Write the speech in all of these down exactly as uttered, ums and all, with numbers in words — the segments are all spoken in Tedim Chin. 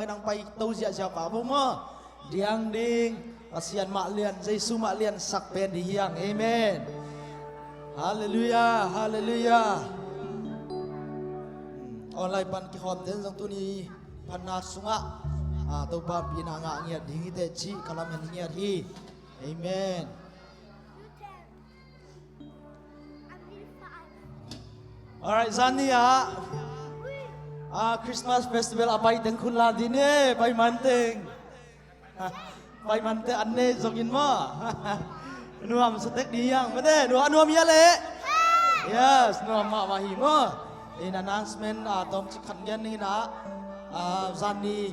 Nang pai to ziahziah pa bo maw. Diang ding. Pasian mah lian, Jesu mah lian sak pen ding hi hang. Amen. Halleluiah, halleluiah. Online pan kikhawmte zong tuni phatna sungah, ah, Topa pina ngah ngiat ding hi teh cih ka lamen ngiat hi. Amen. Alright, zani ah, ah, Christmas festival a pai teng khut la ding e, pai man teng. Pai man teng an ne zongin maw. Nuam sa tek ding hi hang, mate, nuam, nuam hi a leh. Yes, nuam mahmah hi maw. In announcement, ah, tawmcik khat gen ning in ah, ah, zani,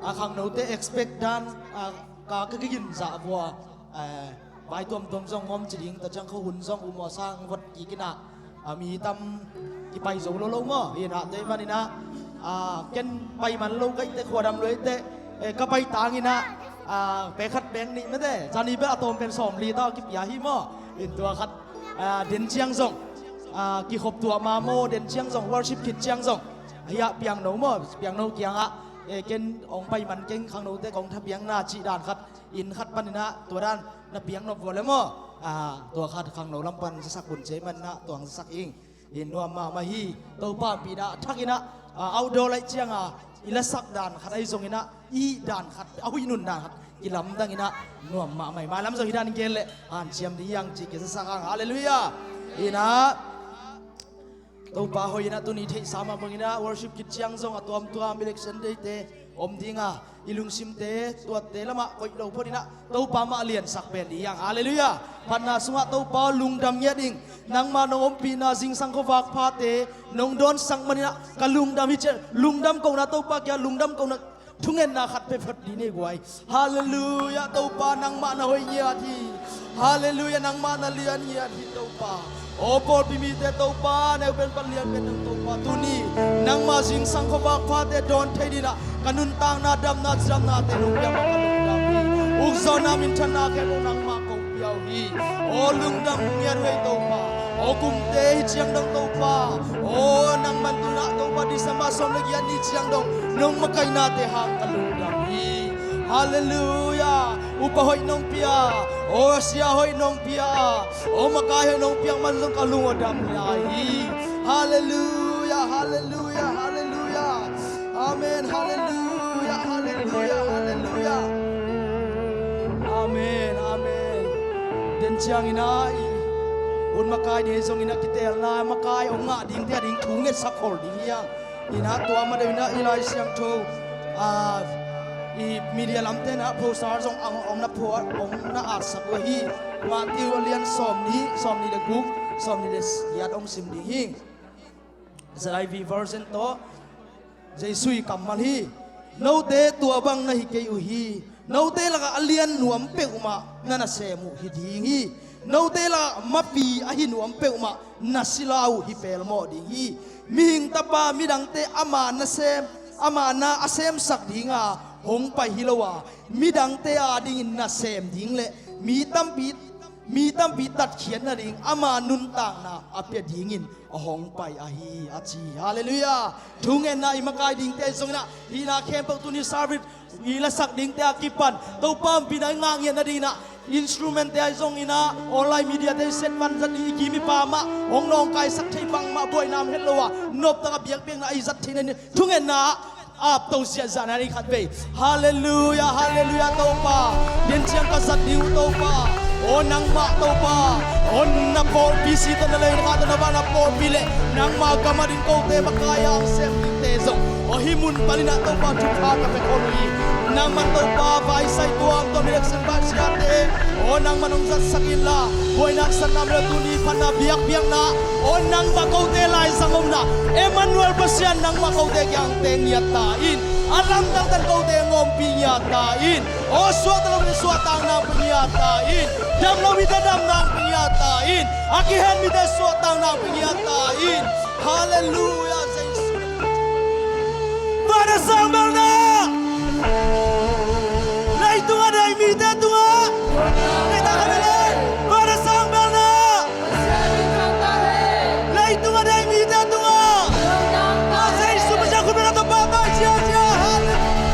ah, khangnote expect dan, ah, ka, ka kigin zah vua. Eh, vai tuamtuam zong om ci ding, tua ciang khuahun zong umawh sang vot kik in ah, a mi tam kipai zo lo lo maw. Hi in ah, tua ahih manin ah, a, ken pai man lo ka hih teh, khua dam lo hih teh, eh, ka pai tang in ah, a, pek khat pek nih mate, zani bel a tawm pen sawmli ta kipia hi maw. In tua khat, a, den ciang zong, a, kikhop tuah ma maw, den ciang zong, worship khit ciang zong, a, hiah piangno maw, piangno kiangah, eh, ken hong pai man keng, khangnote kong thapiakna cih dan khat, inn khat panin ah tua dan na piak nop vua le maw? Ah, tua khat khangno lam pan zasak hun ci ahih manin ah tua hong zasak ing. In nuam mahmah hi. Topa hong pi dah thak in ah, ah, outdoor laih ciang a i lasak dan khat ahi zongin ah, i dan khat, a huih nun dan khat kilamdang in ah nuam mahmah hi. Mailam zong hi dan gen leh hanciam ding hi hang ci kizasak hang. Halleluiah. In ah Topa hoih in ah tuni theihsa mah bangin ah worship khit ciang zong a tuamtuam election day te om ding a, i lungsimte tuatte lamah koih lo phot in ah Topa mah liansak pen ding hi hang. Halleluiah. Phatna sungah Topa lungdam ngiat ing. Nangmah nong ompihna zingsang khuavak phate nong dawnsak manin ah ka lungdam hi ci a, lungdam kohna, Topa kiang lungdam kohna thungetna khat pia phot ding hi guai. Halleluiah, Topa nangmah na hoih ngiat hi. Halleluiah, nangmah na lian ngiat hi Topa. Aw pawlpi mite Topa, neu pen pan lian pen nang Topa, tuni nangmah zingsang khuavak phate dawn thei ding in ah ka nuntakna damna cidamnate nong piak mah ka lungdam hi. Ukzawhna minthanna khempeuh nangmah kong pia uh hi. Aw lungdam ngiat uh ei Topa. Aw kumte hi ciang dong Topa, aw nangman tu in ah Topa December sawm le giat ni ciang dong nong makaihnate hang ka lungdam hi. Halleluiah. Upa hoih nong pia, aw sia hoih nong pia, aw makai hoih nong piak man zong ka lung aw dam lai hi. Halleluiah, halleluiah, halleluiah. Amen. Halleluiah, halleluiah, halleluiah. Amen, amen. Den ciangin ah i ut makai ding zongin ah kiteelna makai hong ngah dingte a ding thu ngetsak khol ding hi hang. In ah tua ma deuh in ah i Lai Siangtho, ah, i media lamte in ah poster zong hong, hong na phuah, hong na atsak uh hi. Matthew a lian sawmnih, sawmnih le guk, sawmnih le giat hong sim ding hi. Z I V version tawh Jesu i kammal hi. Note tua bang na hi kei uh hi. Note lakah a lian nuam peuhmah na nasem uh hi ding hi. Note lakah mapi ahi nuam peuhmah na sila uh hi pelmawh ding hi. Mihing Tapa midangte ama nasem, ama na a semsak dinga hong pai hi lo a, midangte adingin nasem ding le mi tampi mi tampi tatkhiat nading ama nuntakna a pia dingin a hong pai ahi a ci. Halleluiah. Thungetna i makai dingte zongin ah hihna khempeuh tuni service i lasak dingte a kipan Topa hong pina i ngah ngiat nadingin ah instrumentte ahi zongin ah online mediate i set van zat ding i kim i pam ah hong nawngkaisak thei bangmah buaina om het lo a noptak a biakpiakna i zat theih nadingin thungetna ah apto ziahziah na ni khat vei. Halleluiah, halleluiah Topa. Den ciang ka zat ding uh Topa, aw nangmah Topa, aw na pawlpi si tawh na lei na kha tawh na vak na pawlpi le nangmah gam ading kote makai a hong sem dingte zong aw hih mun panin ah Topa thupha ka pia khol uh hi. Nangman Topa vaisai tuamtuam election vaisiate, aw nangman hong zatsak inla buaina, sanna, mel, tuni phatna, biakpiakna, aw nangmah kote laizang omna Emmanuel Pasian nangmah kote kiang teng ngiat ta in. A lamdang tan kote hong ompih ngiat ta in. Aw suakta lo mite suahtakna hong pia ngiat ta in. Dam lo mite damna hong pia ngiat ta in. A kihen mite suahtakna hong pia ngiat ta in. Halleluiah Jesu. Tua na sang bel na leitung a dei mite tungah tua na sang bel na leitung a dei mite tungah a Jesu Messiah khut beng a tawh pahtawi ciacia. Halleluiah.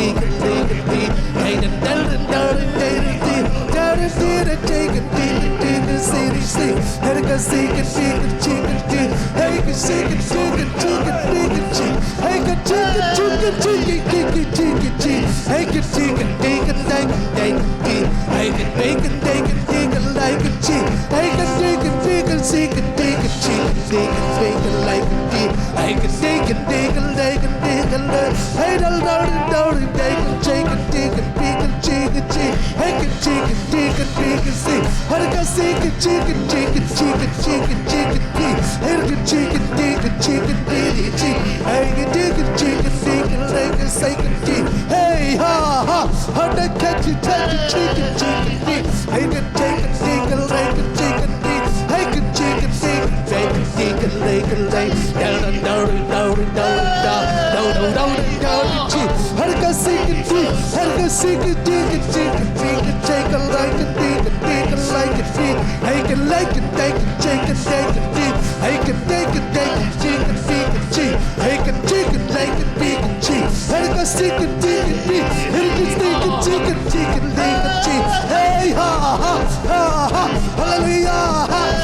Hey, ha, ha. Hey, ha, ha, ha, ha. Hallelujah.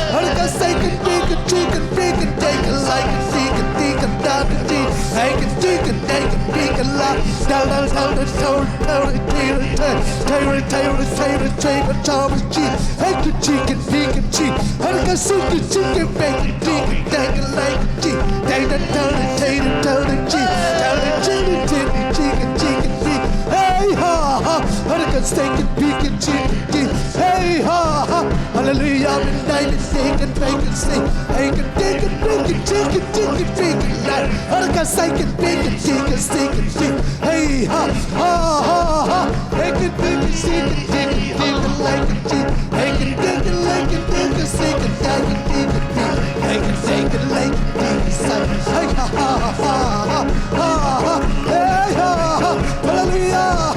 Hey, ha, ha. Hallelujah. Hey, ha, ha, ha. Hey, ha, ha, ha. Hallelujah.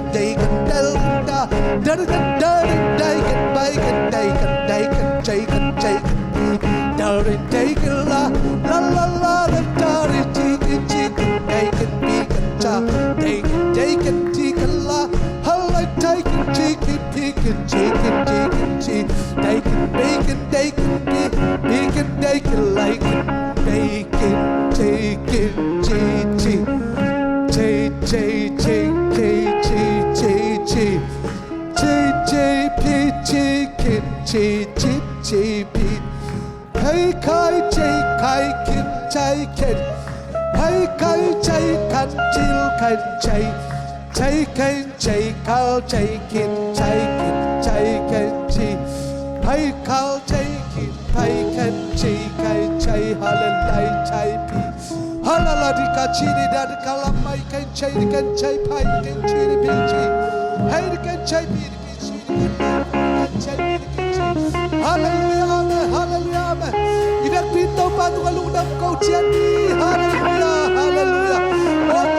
dei kan, del kan, da, da da kan, da da, dei kan, bai kan, dei kan, dei kan, jei kan, jei kan, da da, dei kan, la, la la la da da, di di, di kan, dei kan, bi kan, ca, dei kan, dei kan, di kan, la, ha lai, dei kan, di kan, bi kan, ci kan, ci kan, ci, dei kan, J J P J J P J J P. Pai kai J kai kin J kin. Pai kai J kan J kan J. J kan J kal J kin J kin J kan J. Pai kal J kin Pai kan J kai J. Hallelujah J P. Hallelujah di ka J di da di ka lam mai kan J di kan J Pai di kan J di P J. Pai di kan J P di kan J di kan J di kan J. Hallelujah amen. Hallelujah amen. I biak pi Topa tungah lungdam ko ciat ni. Hallelujah. Hallelujah. Oh,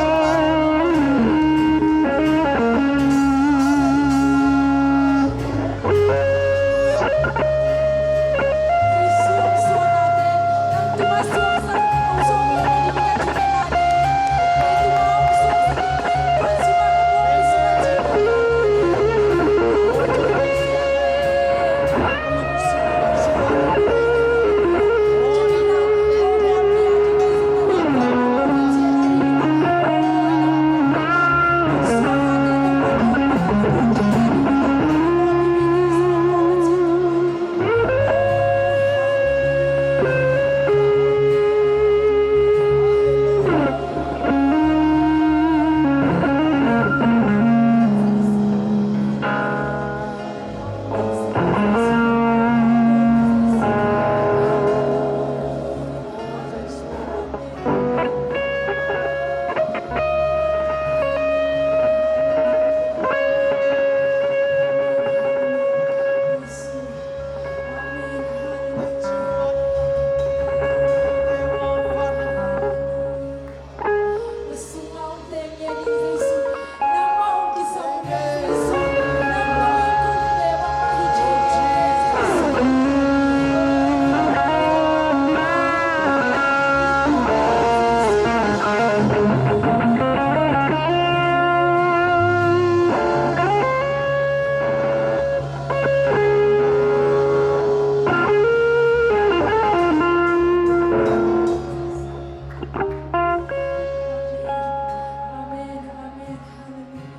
Amen, amen. Hallelujah.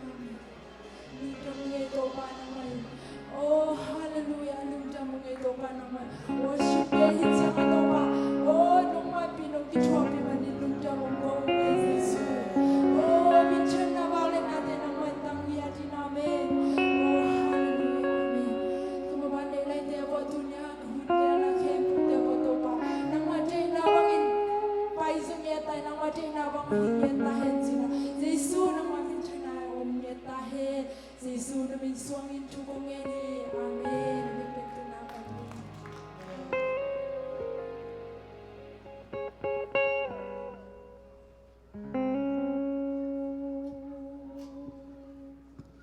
Amen. Lungdam ung ei Topa nangmah in. Oh, hallelujah. Lungdam ung ei Topa nangmah in. Worship bia hi ciang ei Topa. Oh, nangmah pi nong kithuahpih manin lungdam ung ko ung ei Jesu. Oh, minthanna vangliatnate nangmah in tang hi a din. Amen. Oh, hallelujah. Amen. Tua mah bang leh laite a vua tunia hun te a na khempeuhte a vua Topa nangmah deihna bangin pai zong ngiat ta hi, nangmah deihna bangin ngiat ta hen cina. Jesu nangmah minthanna om ngiat ta hen. Jesu na min suangin thu kong ngen hi.